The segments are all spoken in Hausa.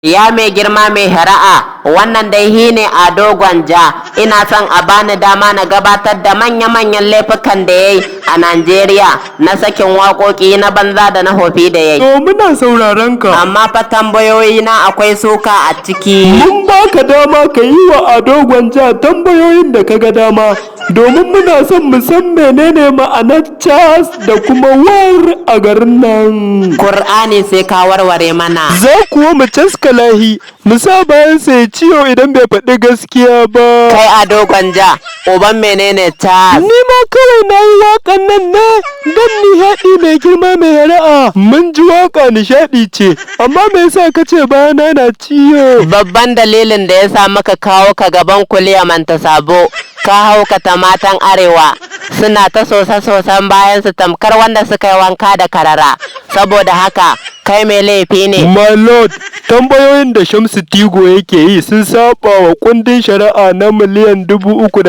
Ya mai girma mai shari'a, wannan dai shi ne Ado Gwanja. Ina son a bani dama na gabatar da manya-manyan laifukan da ya yi a Najeriya na sakin waƙoƙi na banza da na wofi da ya yi. To, muna sauraron ka. Amma fa tambayoyi na akwai suka a ciki. Mun baka dama ka yi wa Ado Gwanja tambayoyin da ka ga dama, domin muna son mu san menene ma'anar cas da kuma war a garin nan. Kur'ani sai ka warware mana. Za kuwa mu caska lahi, mu sa bayansa ya ciwo idan bai faɗi gaskiya ba. Kai Ado Gwanja, uban menene cas? Ni ma kawai na yi waƙan nan ne don nishaɗi, mai girma mai shari'a. Mun ji waƙa nishaɗi ce, amma me yasa ka ce bayana na ciwo? Babban dalilin da ya sa muka kawo ka gaban kuliya manta sabo, ka haukata matan Arewa, suna ta sosa-sosan bayan su tamkar wanda suka yi wanka da karara. Saboda haka, kai mai laifi ne. My lord, tambayoyin da Shamsu Tigo yake yi sun saba wa kundin shari'a na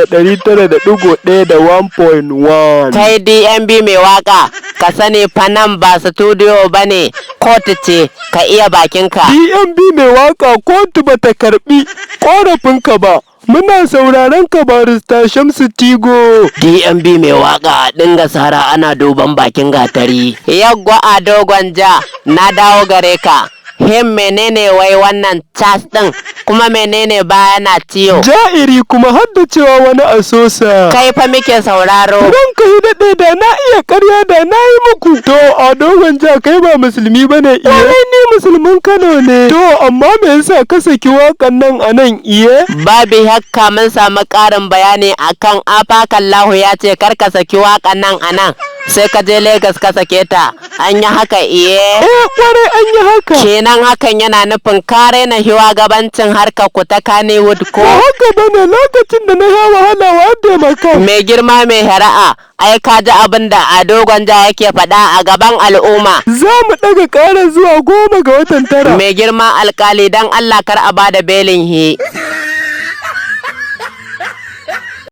300,900.1 da 1.1. Kai DMB mai waka, ka sani fa nan ba studio ba ne, kotu ce, ka iya bakinka. DMB mai waka, kotu bata karbi korafinka ba. Muna sauraron ka, Barista Shamsu Tigo. DMB mai waka, dinga sara ana duban bakin gatari. Yagwa Ado Gwanja, na dawo gare ka. Him, menene wai wannan cas ɗin, kuma menene baya na ciwo? Ja'iri, kuma har da cewa wani asosa. Kai fa muke sauraro. Ranka yi daɗe, da na iya ƙarya da na yi muku. To, Ado Gwanja, kai ba musulmi ba ne, iye? Ƙwarai, ni musulmin Kano ne. To, amma me yasa ka saki waƙan nan a nan, iye? Babu hakka mun samu ƙarin bayani akan Afakallahu ya ce kar ka saki waƙan nan a nan. Sai ka je Legas ka sake ta. An yi haka, iye? Eh, kwarai an yi haka. Kenan hakan yana nufin ka raina gabancin harkar ku ta Kannywood, ko? Ba haka bane, lokacin da na sha wahala, wa taimaka? Mai girma mai shari'a, ai ka ji abin da Ado Gwanja yake faɗa a gaban al'umma. Za mu ɗaga ƙara zuwa 10 ga watan 9. Mai girma alkali, dan Allah kar a bada belin hi.